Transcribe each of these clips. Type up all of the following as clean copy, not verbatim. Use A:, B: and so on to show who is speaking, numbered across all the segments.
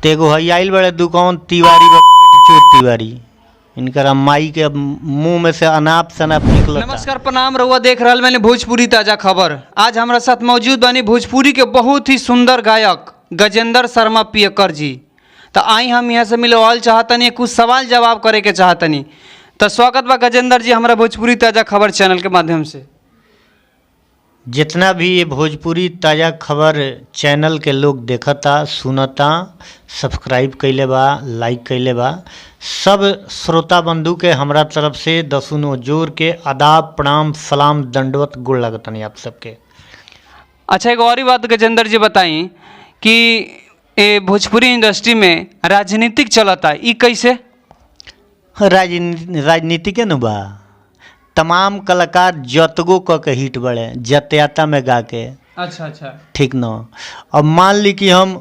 A: तो एगो हई आइल बड़े दुकान तिवारी चोर तिवारी, इनकरा माई के अब मुंह में से अनाप शनाप निकलता।
B: नमस्कार, प्रणाम। रउआ देख रहल बानी भोजपुरी ताज़ा खबर। आज हमरा साथ मौजूद बानी भोजपुरी के बहुत ही सुंदर गायक गजेंद्र शर्मा पियकर जी। तो आई हम यहाँ से मिलवाल चाहतनी, कुछ सवाल जवाब करे के चाहतनी। तो स्वागत बा गजेंद्र जी हमारा भोजपुरी ताज़ा खबर चैनल के माध्यम से।
A: जितना भी ये भोजपुरी ताज़ा खबर चैनल के लोग देखता सुनता, सब्सक्राइब कइले बा, लाइक कइले बा, सब श्रोता बंधु के हमरा तरफ से दसुनो जोर के आदाब, प्रणाम, सलाम, दंडवत, गोड़ लगतनी आप सबके।
B: अच्छा, एगो और बात गजेंद्र जी बताई कि ए भोजपुरी इंडस्ट्री में राजनीतिक चलता, ई कैसे?
A: राजनीति के नु बा, तमाम कलाकार जतगो क के हिट बड़े जतयाता में गा के।
B: अच्छा अच्छा,
A: ठीक न। अब मान ली कि हम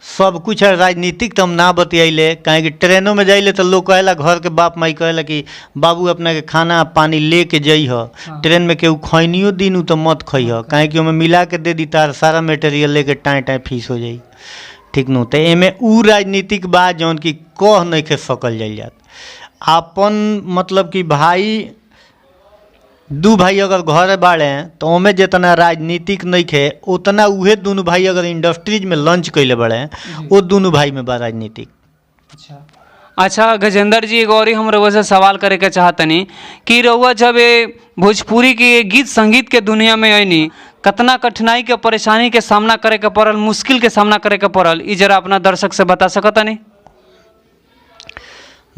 A: सब कुछ है राजनीतिक तो हम ना बतियाइले, काहे कि ट्रेनों में जाइले तो लोग कहेला, घर के बाप माई कहेला कि बाबू अपना के खाना पानी ले के जइह, ट्रेन में केहू खैनियो दिन तो मत खइह, काहे कि ओमे मिला के दे दी तार सारा मटेरियल लेके टाँय टाँय फीस हो जाई। ठीक नु। तो एमे उ राजनीतिक बा जौन कि कह नइखे सकल जाइल जात। आपन मतलब कि भाई दू भाई अगर घरे बाड़े तो ओमे जितना राजनीतिक नइखे उतना उहे दुनू भाई अगर इंडस्ट्रीज में लॉन्च कइले बाड़े वो दुनू भाई में बा राजनीतिक।
B: अच्छा अच्छा गजेंद्र जी, एगो और हम रउआ से सवाल करे के चाहतनी कि रउआ जब ये भोजपुरी के गीत संगीत के दुनिया में अइनी, कतना कठिनाई के परेशानी के सामना करे के पड़ल, मुश्किल के सामना करे के पड़ल, ई जरा अपना दर्शक से बता सकतनी?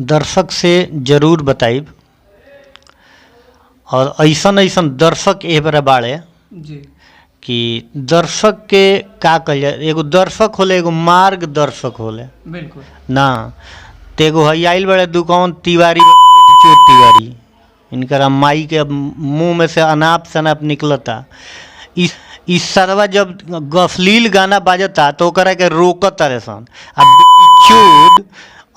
A: दर्शक से जरूर बताइब। और ऐसन ऐसन दर्शक एह बेरा बाड़े
B: जी
A: कि दर्शक के का कहल जाए, एगो दर्शक होले, एगो मार्गदर्शक होले।
B: बिल्कुल
A: ना। तो एगो हई आइल बड़े दुकान तिवारी चोर तिवारी, इनकरा माई के अब मुंह में से अनाप शनाप निकलता। इस सरवा जब अश्लील गाना बाजता तो ओकरा के रोकत तारे सन, आ चोद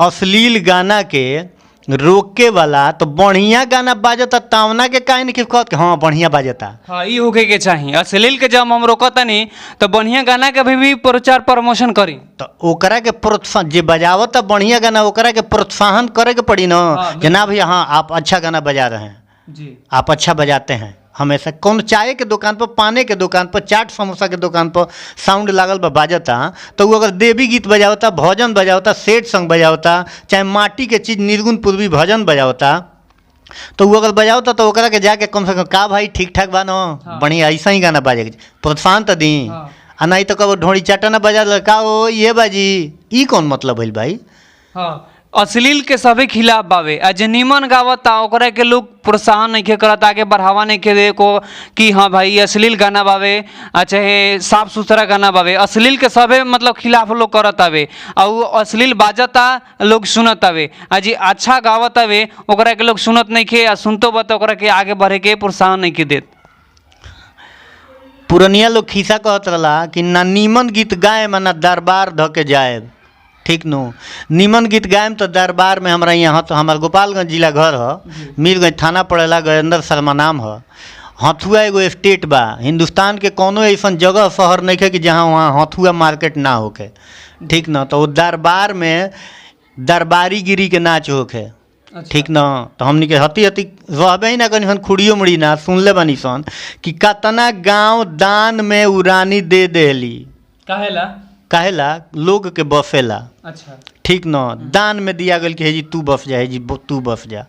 A: अश्लील गाना के रोके वाला तो बढ़िया गाना बाजता तावना के काहे नहीं कहत कि हाँ बढ़िया बाजता।
B: हाँ, ई होखे के चाही। अश्लील के जब हम रोकतनी तो बढ़िया गाना के भी प्रचार प्रमोशन करी।
A: तो ओकरा के प्रोत्साहन, जे बजावता बढ़िया गाना ओकरा के प्रोत्साहन करे के पड़ी ना, कि ना भैया हाँ आप अच्छा गाना बजा रहे हैं,
B: जी
A: आप अच्छा बजाते हैं। हमेशा कौन चाय के दुकान पर, पाने के दुकान पर, चाट समोसा के दुकान पर साउंड लागल बा बाजता, तो वो अगर देवी गीत बजावता, भजन बजावता, सेठ संग बजावता, चाहे माटी के चीज़ निर्गुण पूर्वी भजन बजावता, तो वो अगर बजावता तो ओकरा के जाके कम से कम का भाई ठीक ठाक बा न, बढ़िया ऐसा ही गाना बाजे के प्रोत्साहन तो दी। आ नहीं तो कबो ढोड़ी चाटा ना बजा का ओ ये बाजी, ई कौन मतलब भइल भाई?
B: हाँ, अश्लील के सभी खिलाफ बावे, आ जे नीमन गावता ओकरा के लोग प्रोत्साहन नहीं करत, आगे बढ़ावा नहीं के दे को कि हाँ भाई अश्लील गाना बावे, आ चाहे साफ सुथरा गाना बावे, अश्लील के सभे मतलब खिलाफ लोग करत आवे, आ उ अश्लील बाजता लोग सुनत आवे, आ जे अच्छा गावत आवे ओकरा के लोग सुनत नहीं खे, आ सुनतो बा तो ओकरा के आगे बढ़े के प्रोत्साहन नहीं के देत।
A: पुरनिया लोग खिस्सा कहत रहला कि ना नीमन गीत गाएम ना दरबार ध के जाएब। ठीक नु। नीमन गीत गाएम तो दरबार में हमरा यहाँ, तो हमार गोपालगंज जिला घर ह, मीरगंज थाना पड़ेला, गजेंद्र शर्मा नाम ह। हथुआ एगो स्टेट बा, हिंदुस्तान के कोनो ऐसन जगह शहर नइखे कि जहाँ वहाँ हथुआ मार्केट ना होखे। ठीक न। तो वो दरबार में दरबारी गिरी के नाच होखे। ठीक न। तो हमनी के हती हती रहबे ही ना कनी सन, खुड़ियो मुड़ी ना सुनले बनी सन कि कतना गांव दान में उ रानी दे देली।
B: काहेला?
A: काहेला? लोग के बसेला।
B: अच्छा,
A: ठीक न। दान में दिया गल कि हे जी तू बस जा, हे जी तू बस जा।